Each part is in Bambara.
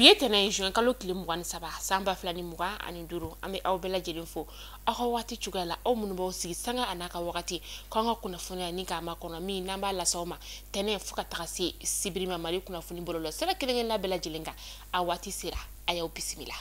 Bi ye tɛnɛn ye juin kalo tile 23 san 2025. An bɛ aw bɛɛ lajɛlen fo aw ka waati cogoya la, aw minnu b'aw sigi sanga a n'a ka wagati k'an ka kunnafoniya ni k'a makɔnɔ min n'an b'a lase aw ma tɛnɛn fo ka taga se sibiri ma Mali kunnafoni bɔlɔlɔ sira kelen kelenna bɛɛ lajɛlen kan. A waati sera, a y'aw bisimila.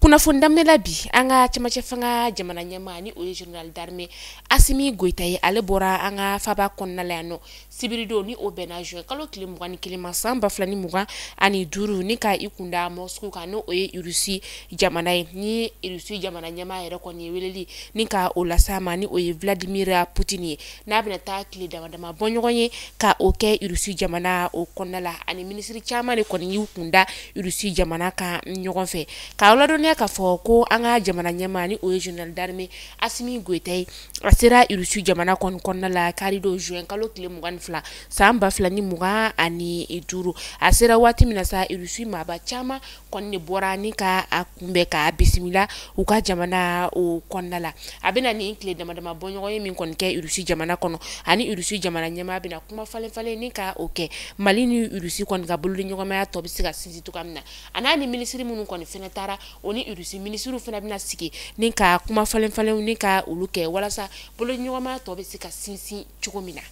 Kunnafoni daminɛ la bi, an ka cɛmancɛ fanga jamana ɲɛmaa ni o ye général d'armée Assimi Goïta ye, ale bɔra an ka faba kɔnɔna la yan nɔ sibiridon ni o bɛnna juin kalo tile 21 ma san 2025, ni ka i kunda Moscou kan n'o ye Russie jamana ye. Ni Russie jamana ɲɛmaa yɛrɛ kɔni ye weleli ni ka o lase a ma ni o ye Vladimir Poutine ye, n'a bɛna taa tile dama dama bɔ ɲɔgɔn ye ka o kɛ Russie jamana o kɔnɔna la. Ani minisiri caman de kɔni y'u kunda Russie jamana kan ɲɔgɔn fɛ, k'aw ladɔnniya k'a fɔ ko an ka jamana ɲɛmaa ni o ye général d'armée Assimi Goïta ye, a sera Russie jamana kɔni kɔnɔna la karidon juin kalo tile 22 san 2025. A sera waati min na sa, Russie maaba caman kɔni de bɔra ni ka a kunbɛn k'a bisimila u ka jamana o kɔnɔna la. A bɛna nin tile dama dama bɔ ɲɔgɔn ye min kɔni kɛ Russie jamana kɔnɔ, ani Russie jamana ɲɛmaa bɛna kuma falen falen ni ka o kɛ Mali ni Russie kɔni ka bolodiɲɔgɔnmaya tɔ bɛ se ka sinsin cogoya min na. A n'a ni minisiri minnu kɔni fɛnɛ taara, o ni Russie minisiriw fɛnɛ bɛna sigi ni ka kuma falen falenw ni ka olu kɛ walasa bolodiɲɔgɔnmaya tɔ bɛ se ka sinsin cogo min na.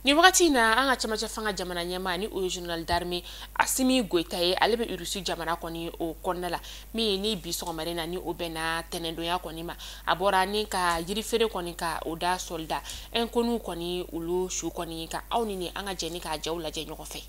Nin wagati in na, an ka cɛmancɛ fanga jamana ɲɛmaa ni o ye général d'armée Assimi Goïta ye, ale bɛ Russie jamana kɔni o kɔnɔna la min ni bi sɔgɔmada na ni o bɛnna tɛnɛndonya kɔni ma. A bɔra ni ka yirifeere kɔni ka o da soldat inconnu kɔni olu su kɔni ka aw ni an ka jɛ ni k'a jaw lajɛ ɲɔgɔn fɛ.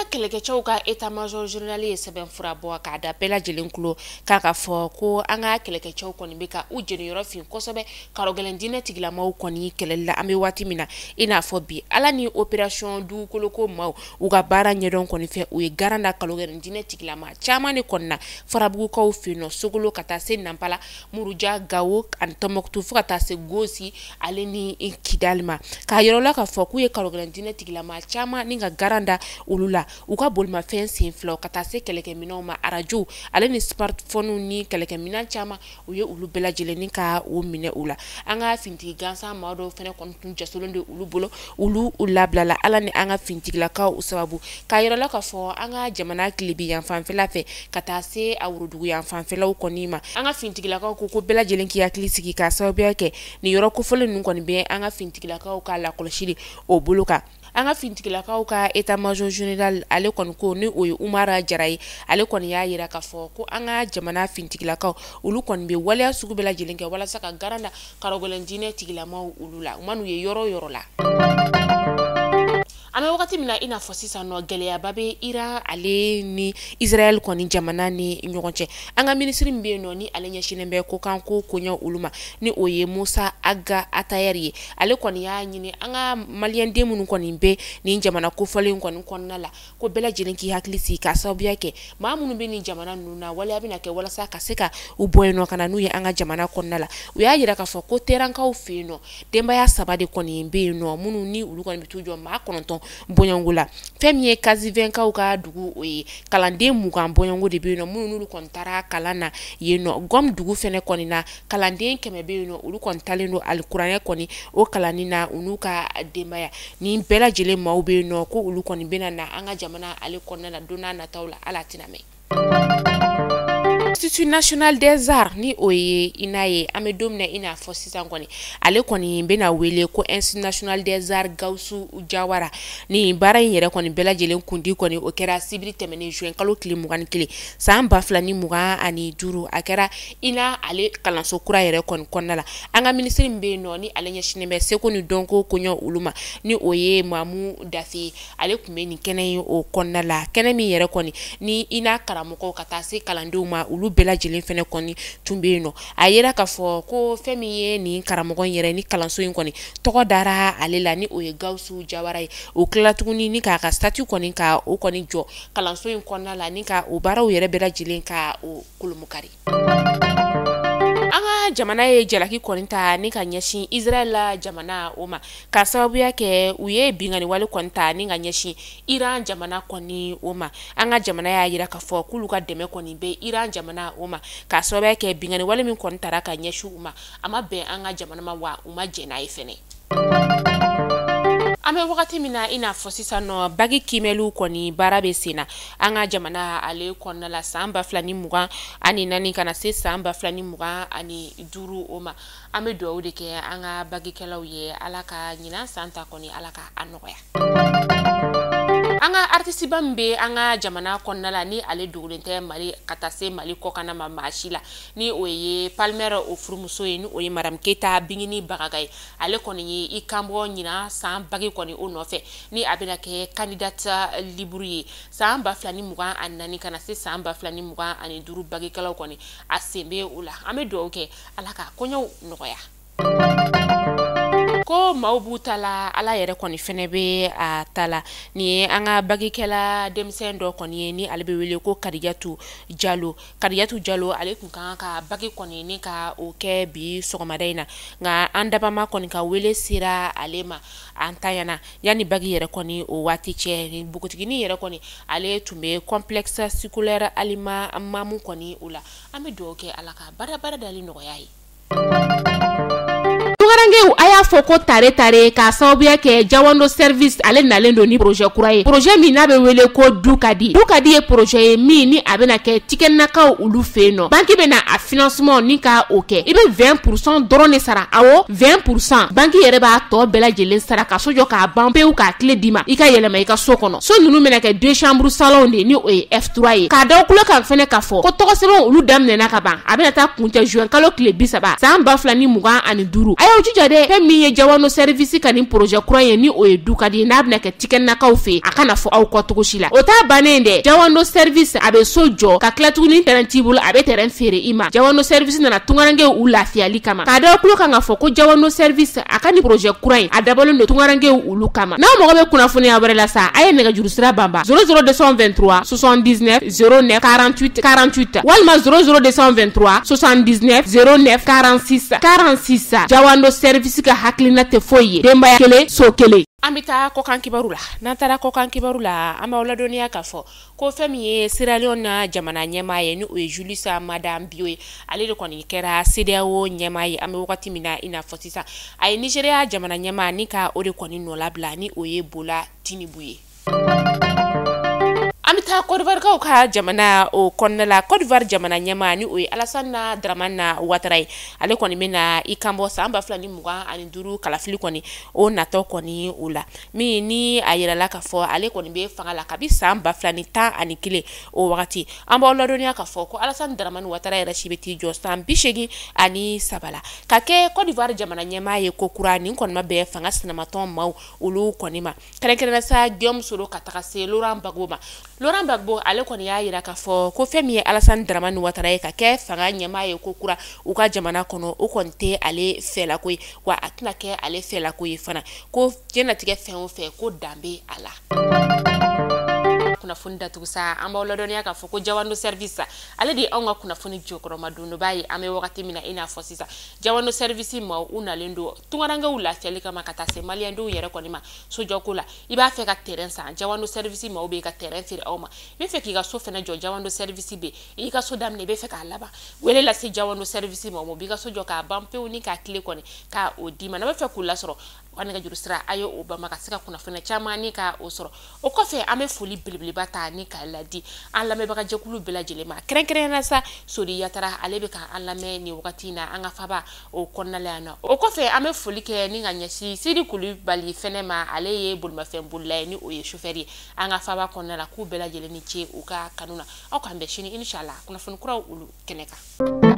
Kɛlɛkɛcɛw ka état-major général ye sɛbɛn fura bɔ k'a da bɛɛ lajɛlen kulo k'a ka fɔ ko an ka kɛlɛkɛcɛw kɔni bɛ ka u jeniyɔrɔ fin kosɛbɛ karɔgɛlɛn diinɛ tigilamaw kɔni kɛlɛli la. An bɛ waati min na i n'a fɔ bi, ala ni opération dugukoloko maaw u ka baara ɲɛdɔn kɔni fɛ, u ye garan da karɔgɛlɛn diinɛ tigilama caman de kɔni na Farabugukaw fɛ yen nɔ, Sogolo ka taa se Nanpala, Muruja, Gawo ani Tɔnbɔkutu fo ka taa se Gosi ale ni Kidali ma. K'a yɔrɔ la k'a fɔ k'u ye karɔgɛlɛn diinɛ tigilama caman ni ka garan da olu la, u ka bolimafɛn sen filaw ka taa se kɛlɛkɛminɛnw ma, arajow ale ni smartphone ni kɛlɛkɛminɛn caman, u ye olu bɛɛ lajɛlen ni ka o minɛ u la. An ka fintigi gansan maa dɔw fɛnɛ kɔni tun jasolen de olu bolo, olu labilala ala ni an ka fintigilakaw sababu. K'a yɔrɔ la k'a fɔ an ka jamana tilebi yan fanfɛla fɛ ka taa se a worodugu yan fanfɛlaw kɔni ma, an ka fintigilakaw ko ko bɛɛ lajɛlen k'i hakili sigi k'a sababuya kɛ nin yɔrɔ kofɔlen ninnu kɔni bɛ an ka fintigilakaw ka lakɔlɔsili o bolo kan. An ka fintigilakaw ka état major général ale kɔni ko ni o ye Umara Jara ye, ale kɔni y'a jira k'a fɔ ko an ka jamana fintigilakaw olu kɔni bɛ waleya sugu bɛɛ lajɛlen kɛ walasa ka garan da karɔgɛlɛn diinɛ tigilamaw olu la, u man'u ye yɔrɔ o yɔrɔ la. An bɛ wagati min na i n'a fɔ sisan nɔ, gɛlɛyaba bɛ Iran ale ni Israël kɔni jamana ni ɲɔgɔn cɛ. An ka minisiri min bɛ yen nɔ ni ale ɲɛsinnen bɛ kokanko koɲɛw olu ma, ni o ye Musa Aga Atayɛri ye, ale kɔni y'a ɲini an ka maliyɛnden minnu kɔni bɛ nin jamana kofɔlen kɔni kɔnɔna la, ko bɛɛ lajɛlen k'i hakili sigi k'a sababuya kɛ maa minnu bɛ nin jamana ninnu na, waleya bɛna kɛ walasa ka se ka u bɔ yen nɔ ka na n'u ye an ka jamana kɔnɔna la. U y'a jira k'a fɔ ko Terankaw fɛ yen nɔ, denbaya 3 de kɔni bɛ yen nɔ minnu ni olu kɔni bɛ t'u jɔ maa 9 bɔɲɔgɔnko la. Fɛn min ye Kazivɛnkaw ka dugu o ye, kalanden 20 bɔɲɔgɔnko de bɛ yen nɔ minnu n'olu kɔni taara kalan na yen nɔ. Gɔm dugu fɛnɛ kɔni na, kalanden 100 bɛ yen nɔ, olu kɔni talen don alikuranɛ kɔni o kalanni na u n'u ka denbaya. Nin bɛɛ lajɛlen maaw bɛ yen nɔ ko olu kɔni bɛna na an ka jamana ale kɔnɔna la don n'a nataw la, ala tɛna mɛn. Institut national des arts ni o ye INA ye, an bɛ don min na i n'a fɔ sisan kɔni, ale kɔni bɛna wele ko Institut national des arts Gawusu Jawara. Ni baara in yɛrɛ kɔni bɛɛ lajɛlen kundi kɔni o kɛra sibiri tɛmɛnen juin kalo tile 21 san 2025, a kɛra INA ale kalanso kura yɛrɛ kɔni kɔnɔna la. An ka minisiri min bɛ yen nɔ ni ale ɲɛsinnen bɛ seko ni dɔnko koɲɛw olu ma, ni o ye Mamu Dafe ye, ale tun bɛ nin kɛnɛ in o kɔnɔna la. Kɛnɛ min yɛrɛ kɔni ni INA karamɔgɔw ka taa se kalandenw ma, olu bɛɛ lajɛlen fɛnɛ kɔni tun bɛ yen nɔ. A yera k'a fɔ ko fɛn min ye nin karamɔgɔ in yɛrɛ ni kalanso in kɔni tɔgɔ dara ale la, ni o ye Gawusu Jawara ye. O tilala tuguni ni k'a ka statut kɔni ka o kɔni jɔ kalanso in kɔnɔna la, ni ka o baaraw yɛrɛ bɛɛ lajɛlen ka o kolomukari. An ka jamana ye jalaki kɔni ta ni ka ɲɛsin Israël la jamana o ma, ka sababuya kɛ u ye binkanni wale kɔni ta ni ka ɲɛsin Iran jamana kɔni o ma. An ka jamana y'a jira k'a fɔ k'olu ka dɛmɛ kɔni bɛ Iran jamana o ma, ka sababuya kɛ binkanni wale min kɔni tara ka ɲɛsin u ma, a ma bɛn an ka jamana ma, wa u ma jɛn n'a ye fɛnɛ. An bɛ wagati min na i n'a fɔ sisan nɔ, bagi kiimɛliw kɔni baara bɛ sen na an ka jamana ale kɔnɔna la san 2024 ka na se san 2025 o ma. An bɛ dugawu de kɛ an ka bagikɛlaw ye, Ala ka ɲinan san ta kɔni Ala ka a nɔgɔya. An ka artiste ba min bɛ an ka jamana kɔnɔna la ni ale dogolen tɛ Mali ka taa se Mali kɔkanna ma maa si la, ni o ye Palmer o furumuso ye, ni o ye Madame Keyita Bingini Bagaga ye, ale kɔni ye i kanbɔ ɲinan san bagi kɔni o nɔfɛ, ni a bɛna kɛ candidate libre ye san 2024 ka na se san 2025 bagikɛlaw kɔni a sen bɛ o la. An bɛ dugawu kɛ Ala ka kɔɲɔw nɔgɔya. Ko maaw b'u ta la, Ala yɛrɛ kɔni fɛnɛ bɛ a ta la. Nin ye an ka bagikɛla denmisɛn dɔ kɔni ye, ni ale bɛ wele ko Kadijatu Jalo. Kadijatu Jalo ale tun kan ka bagi kɔni ni ka o kɛ bi sɔgɔmada in na, nka an dabama kɔni ka wele sera ale ma an tanyana yanni bagi yɛrɛ kɔni o waati cɛ. Ni npogotiginin yɛrɛ kɔni ale tun bɛ complexe scolaire Alima Mamu kɔni o la. An bɛ dugawu kɛ Ala ka baara dali nɔgɔya ye. Tunkarankew a y'a fɔ ko tare tare k'a sababuya kɛ Jawando service ale nalen don ni projet kura ye, projet min n'a bɛ wele ko du ka di. Du ka di ye projet ye min ni a bɛna kɛ Tikɛnakaw olu fɛ yen nɔ. Banque bɛna a financement ni ka o kɛ, i bɛ 20% dɔrɔn de sara. Awɔ, 20%, banque yɛrɛ b'a tɔ bɛɛ lajɛlen sara ka so jɔ k'a ban pewu k'a tile d'i ma, i ka yɛlɛma i ka so kɔnɔ. So ninnu bɛna kɛ 2 chambres salon de, ni o ye F3 ye. K'a da kulo kan fɛnɛ k'a fɔ ko tɔgɔ sɛbɛnw olu daminɛna ka ban, a bɛna taa kuncɛ juin kalo tile 30 san 2025. A y'aw jija dɛ, fɛn min ye Jawando service ka nin projet kura ye, ni o ye du ka di ye, n'a bɛna kɛ Tikɛnakaw fɛ yen, a kana fɔ aw kɔ cogo si la. O t'a bannen dɛ, Jawando service a bɛ so jɔ ka tila tuguni, terrain t'i bolo, a bɛ terrain feere i ma. Jawando service nana tunkarankew u lafiyali kama. K'a da kulo kan k'a fɔ ko Jawando service a ka nin projet kura in a dabɔlen don tunkarankew olu kama. N'aw mago bɛ kunnafoniya wɛrɛ la sa, a ye nɛgɛjuru sira banba 00 223 79 09 48 48 walima 00 223 79 09 46 46. Jawando service ka hakilina tɛ foyi ye, denbaya kelen so kelen. An bɛ taa kɔkan kibaru la. N'an taara kɔkan kibaru la, an b'aw ladɔnniya k'a fɔ ko fɛn min ye Sierra Leone na jamana ɲɛmaa ye, ni o ye Julius Maada Bio ye, ale de kɔni kɛra CEDEAO ɲɛmaa ye an bɛ wagati min na i n'a fɔ sisan. A ye Nigéria jamana ɲɛmaa ni ka o de kɔni nɔ labila, ni o ye Bola Tinubu ye. An bɛ taa Côte d'Ivoire kaw ka jamana o kɔnɔna la. Côte d'Ivoire jamana ɲɛmaa, ni o ye Alassane Dramane Ouattara ye, ale kɔni bɛna i kanbɔ san 2025 kalafili kɔni o natɔ kɔni o la, min ni a yirala k'a fɔ ale kɔni bɛ fanga la kabi san 2011 o wagati. An b'aw ladɔnniya k'a fɔ ko Alassane Dramane Ouattara yɛrɛ si bɛ t'i jɔ san 83 la ka kɛ Côte d'Ivoire jamana ɲɛmaa ye ko kura. Nin kɔni ma bɛn fanga sinamatɔn maaw olu kɔni ma, kɛrɛnkɛrɛnnenya sa Guillaume Soro ka taga se Laurent Gbagbo ma. Laurent Gbagbo, ale kɔni y'a yira k'a fɔ ko fɛn min ye Alassane Dramane Ouattara ye ka kɛ fanga ɲɛmaa ye ko kura u ka jamana kɔnɔ, o kɔni tɛ ale fɛlako ye, wa a tɛna kɛ ale fɛlako ye fana, ko diɲɛlatigɛ fɛn o fɛn, ko dan bɛ a la. Kunnafoni datugu sa, an b'aw ladɔnniya k'a fɔ ko Jawando Service, ale de ye anw ka kunnafoni jɔkɔrɔma dondoba ye. An bɛ wagati min na i n'a fɔ sisan, Jawando Service maaw u nalen don tunkarankew lafiyali kama ka taa se maliyɛndenw yɛrɛ kɔni ma sojɔko la. I b'a fɛ ka terrain san, Jawando Service maaw bɛ ka terrain feere aw ma. I bɛ fɛ k'i ka so fɛnɛ jɔ, Jawando Service bɛ. I ka so daminɛ, i bɛ fɛ k'a laban, wele lase Jawando Service maaw ma, u b'i ka so jɔ k'a ban pewu ni k'a tile kɔni k'a o d'i ma. N'a bɛ fɛ k'u lasɔrɔ, u ka nɛgɛjuru sira, a ye o bama ka se ka kunnafoniya caman ni ka o sɔrɔ. O kɔfɛ, an bɛ foli belebeleba ta ni k'a ladi an lamɛnbagajɛkulu bɛɛ lajɛlen ma, kɛrɛnkɛrɛnnenya la sa Sori Yatara, ale bɛ ka an lamɛn nin wagati in na an ka faba o kɔnɔna la yan nɔ. O kɔfɛ, an bɛ foli kɛ ni ka ɲɛsin Sidi Kulibali fɛnɛ ma, ale ye bolimafɛn bolila ye, ni o ye chauffeur ye an ka faba kɔnɔna la. K'u bɛɛ lajɛlen ni ce u ka kanu na. Aw k'an bɛn sini, inshallah, kunnafoni kuraw olu kɛnɛ kan.